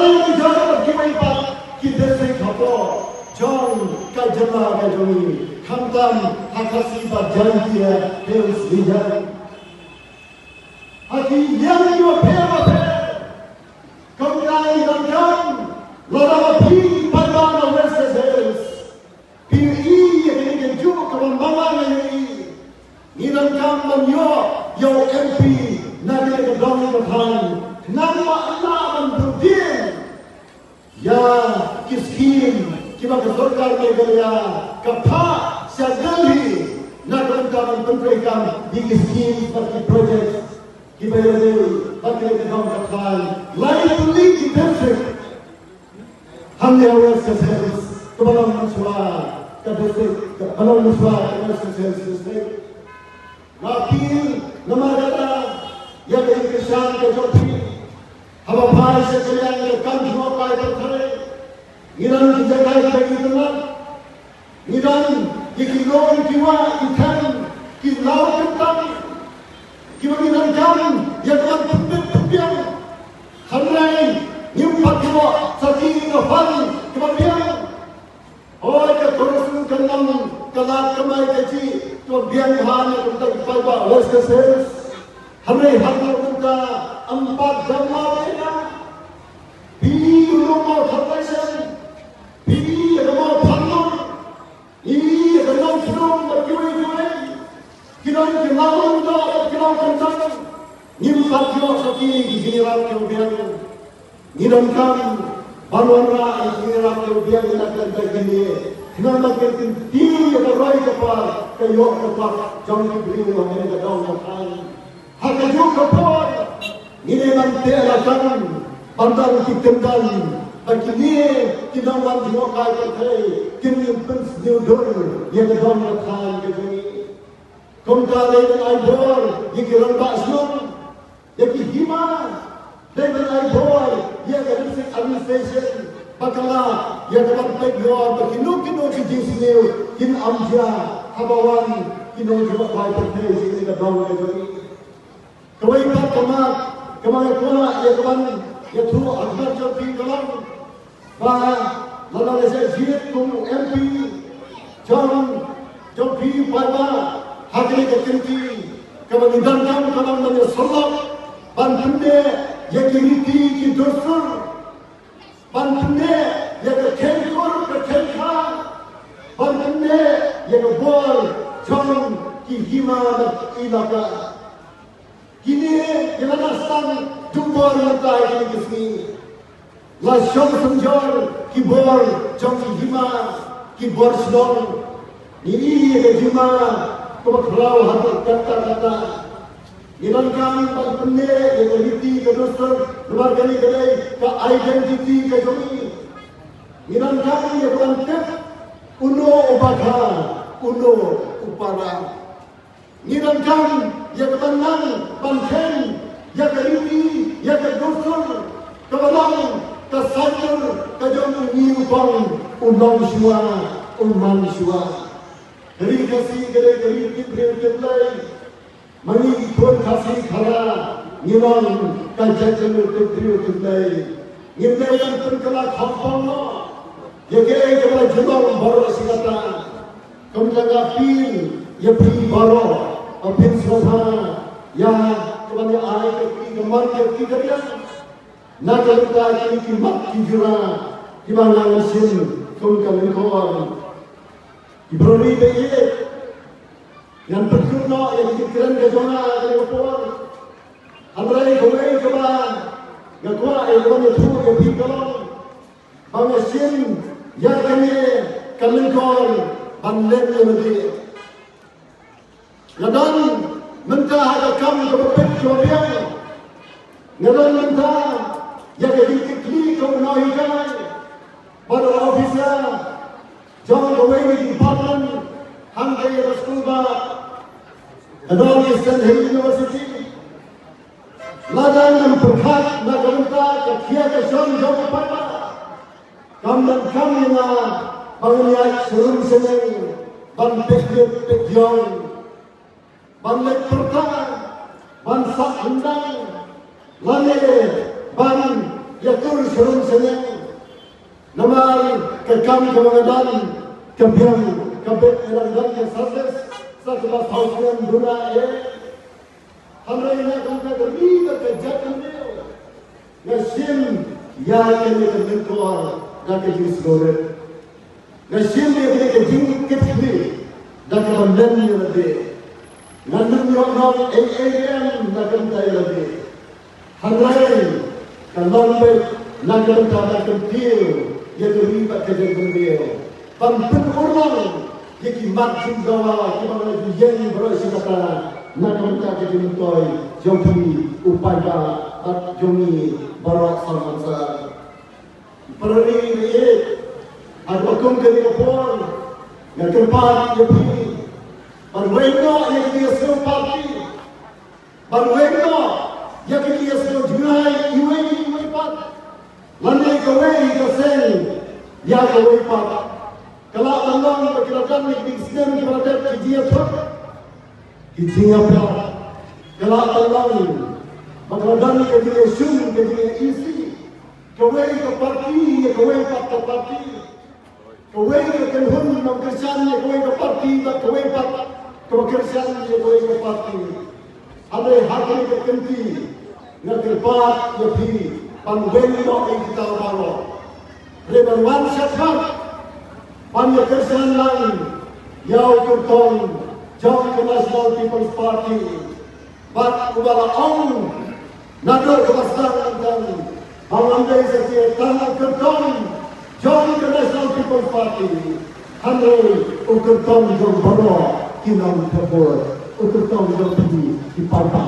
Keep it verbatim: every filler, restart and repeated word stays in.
Jong kiwei pat ki district hapoh jong ka jylla ka jong ngi, khamtam ha Khasi bad Jaintia Hills Region. Ha ki liang kiba pher bapher, kumta ngi donkam, lada phi paidbah na West Khasi Hills, phi ïohi ïa kane kajuh kaba ma nga nga ïohi, ngi donkam ban ïoh ïa u M P na kane ka dong ka thaiñ, khnang ba un lah ban pynbeit ïa ki skim kiba ka sorkar Meghalaya ka phah sha Delhi na ka bynta ban pyntreikam ïa ki skim bad ki project kiba ïadei bad kane ka dong ka thaiñ. Lai tylli ki district hangne ha West Khasi Hills, kaba long mynshuwa ka district, kaba long mynshuwa ka West Khasi Hills District. Nga appeal namar kata ïa ka jingkyrshan ka jong phi, haba phai sha ka liang ka kam jngohkai pyrthei, ngi don ki jaka kiba ngi tnat, ngi don ïa ki lum, ki wah, ki them, ki law kyntang kiba ngi donkam ïa ka ban pynbeit pynbiang. Hynrei ngim pat ïoh sa ki ka fund kaba biang. Hooid, ka tourism kan long ka lad kamai kajih kaba biang bha na ka bynta ki paidbah West Khasi Hills. Hynrei ha kane ka bynta ym pat dang law ïa ka. Phi ïohi u Mawthadraishan, phi ïohi ïa ka Mawphadnor, ïohi ïa ka Nongthymmai bad kiwei kiwei. Ki don ki law lyngdoh bad ki law kyntang. Ngim pat ïoh sa ki ki jingïarap kiba biang. Ngi donkam ban wanrah ïa ki jingïarap kiba biang na ka bynta kine, khnang ba kin kyntiew ïa ka roi ka par, ka ïoh ka kwah jong ki briew ha kane ka dong ka thaiñ. Ha kajuh ka por ngi dei ban teh lakam ban don ki kyndon ba kine ki nongwan jngohkai pyrthei kin ym pynsniew dur ïa ka dong ka thaiñ ka jong ngi. Kumta dei ban ai bor ïa ki rangbah shnong, ïa ki hima, dei ban ai bor ïa ka district administration ba ka lah ïa ka ban peit ïoh ba kino kino ki jingsniew kin ym jia haba wan ki nongjngohkai pyrthei sha kane ka dong ka jong ngi. Kawei pat ka mat kaba nga kwah ïa ka ban ïathuh ha khmat jong phi ka long ba lada la shah jied kum u M P jong, jong phi paidbah ha kane ka kynti, kaba ngi donkam ka long ban ïasyllok, ban pynneh ïa ki riti ki dustur, ban pynneh ïa ka kheiñkur ka kheiñkha, ban pynneh ïa ka bor jong ki hima bad ki ilaka. Kine ki la dang sdang jubor mynta ha kine ki sngi. La shong synjor ki bor jong ki hima, ki bor shnong. Ngi ïohi ïa ka jingma kaba khraw haduh katta katta. Ngi donkam ban pynneh ïa ka riti ka dustur namar kane ka dei ka identity ka jong ngi. Ngi donkam ïa ka ban tip uno u bakha, uno u para. Ngi donkam ïa ka ban nang ban kheiñ ïa ka riti ïa ka dustur kaba long ka saiñdur ka jong u ñiewkong, u long shuwa u man shuwa. Ka ri Khasi ka dei ka ri tip briew tip Blei. Ma ngi ki khun Khasi Khara ngi long ka jaitbynriew tip briew tip Blei. Ngim dei ban pynkylla khongpong noh ïa kaei kaba la jinglong baroh shi katta. Kumta nga appeal ïa phi baroh ba phin sngewbha ïa ka ban ïa ai ka kti kamon ka kti kadiang na ka bynta kine ki mat ki jura kiba ngan shim kum ka lyngkor. Ki briew ri ba ïeit, ngan pynkut noh ïa ki jingkren ka jong nga ha kane ka por. Hynrei kawei kaba nga kwah ïa ka ban ïathuh ïa phi ka long ba nga shim ïa kane ka lyngkor ban leh ïa lade. Nga don mynta ha ka kam kaba peit kaba biang. Nga don mynta ïa ka jingkitkhlieh kum u nonghikai bad u officer jong kawei ka department hangtei ha ka skul ba ka North Eastern Hill University. Lada ngam pyrkhat na ka bynta ka khia ka shon jong u paidbah, kam donkam ïa nga ba ngan ïaid sha rum sha neng ban peit rit peit ïong, ban leit pyrta, ban sah hyndang, lane ban ïatur sharum shaneng. Namar ka kam kaba nga don ka biang, ka bit nga dang don ka service sa kaba saw snem duna eh. Hynrei na ka bynta ka ri bad ka jaitbynriew, nga shim ïa kane ka lyngkor da ka jingsngewrit. Nga shim ïa kane ka jingkitkhlieh da kaba len ïa lade. Ngan ym ïoh nong ei ei ruh em na ka bynta ïa lade. Hynrei ka long beit na ka bynta ban kyntiew ïa ka ri bad ka jaitbynriew, ban pynurlong ïa ki mat jingdawa kiba nga la ju ïeng baroh shi katta na ka bynta ka jingmyntoi jong phi u paidbah bad jong ngi baroh sawdong sawdong. Para ri ri, ha kaba kum kane ka por nga kyrpad ïa phi ban weng noh ïa ka jingïasngew party, ban weng noh ïa ka jingïasngew jngai iwei iwei pat, lane kawei ka seng ïa kawei pat. Ka lah ban long ba ki la don ïa ki snem kiba la dep ki jingïathut, ki jingïapher. Ka lah ban long ba ka la don ïa ka jingïashun, ka jingïaisih, kawei ka party ïa kawei pat ka party, kawei ka kynhun nongkyrshan ïa kawei ka party bad kawei pat kaba kyrshan ïa kawei ka party. Hynrei ha kane ka kynti nga kyrpad ïa phi ban weng noh ïa kita baroh. Hynrei ban wan shakhmat ban ïa kyrshan lang ïa u kyrtong jong ka National People's Party. Bad uba la ong naduh kaba sdang nangtang ba ngam dei satia tang u kyrtong jong ka National People's Party, hynrei u kyrtong jong baroh ki nongthep vote, u kyrtong jong phi ki paidbah.